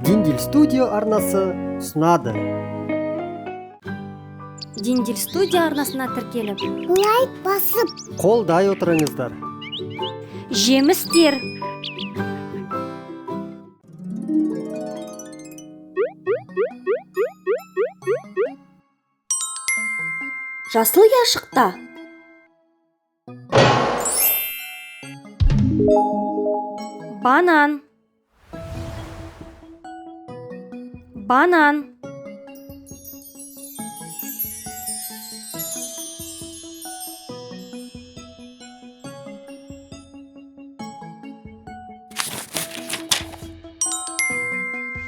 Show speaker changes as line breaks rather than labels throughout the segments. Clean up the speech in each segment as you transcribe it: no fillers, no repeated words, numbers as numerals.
Диндель Студио арнасы ұсынады.
Диндель Студио арнасына тіркеліп,
лайк басып,
қолдай отырыңыздар.
Жемістер. Жасыл ұяшықта. Банан. Банан.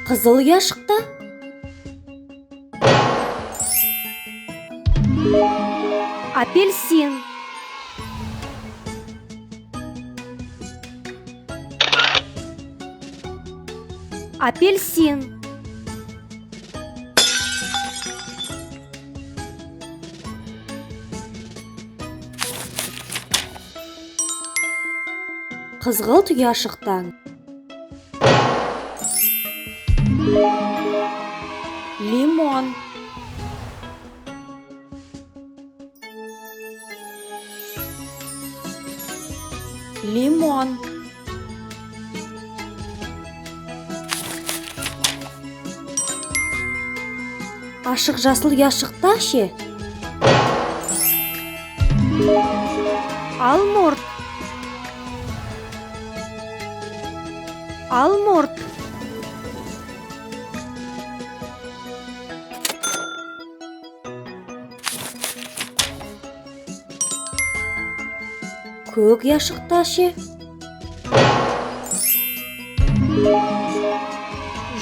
Қызыл ұяшықта. Апельсин. Апельсин. Қызғылт ұяшықтан. Лимон. Лимон. Ашық жасыл ұяшықта ше? Алмұрт. Алмұрт. Көк ұяшықта ше?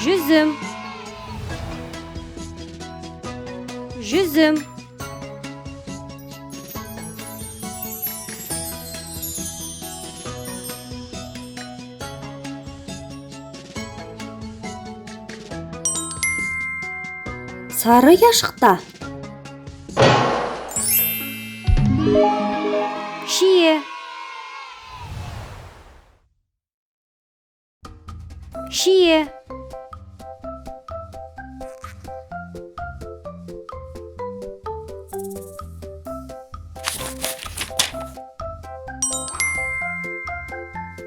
Жүзім. Жүзім. Сары ұяшықта. Шие. Шие.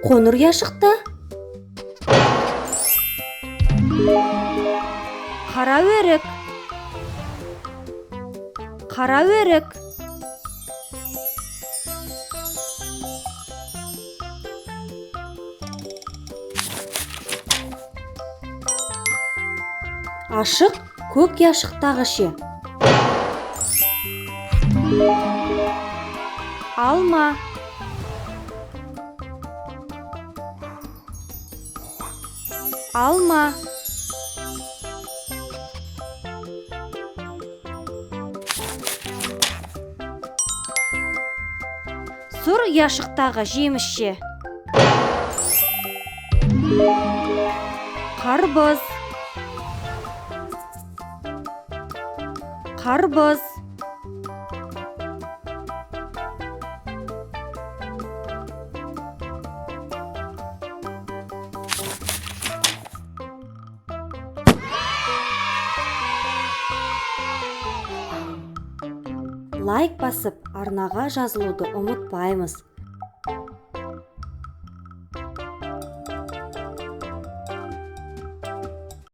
Қоңыр ұяшықта. Қара өрік. Қара өрік. Ашық көк ұяшықтағы ше? Алма. Алма. Сұр ұяшықтағы жеміс ше? Қарбыз. Қарбыз. Лайк басып, арнаға жазылуды ұмытпаймыз.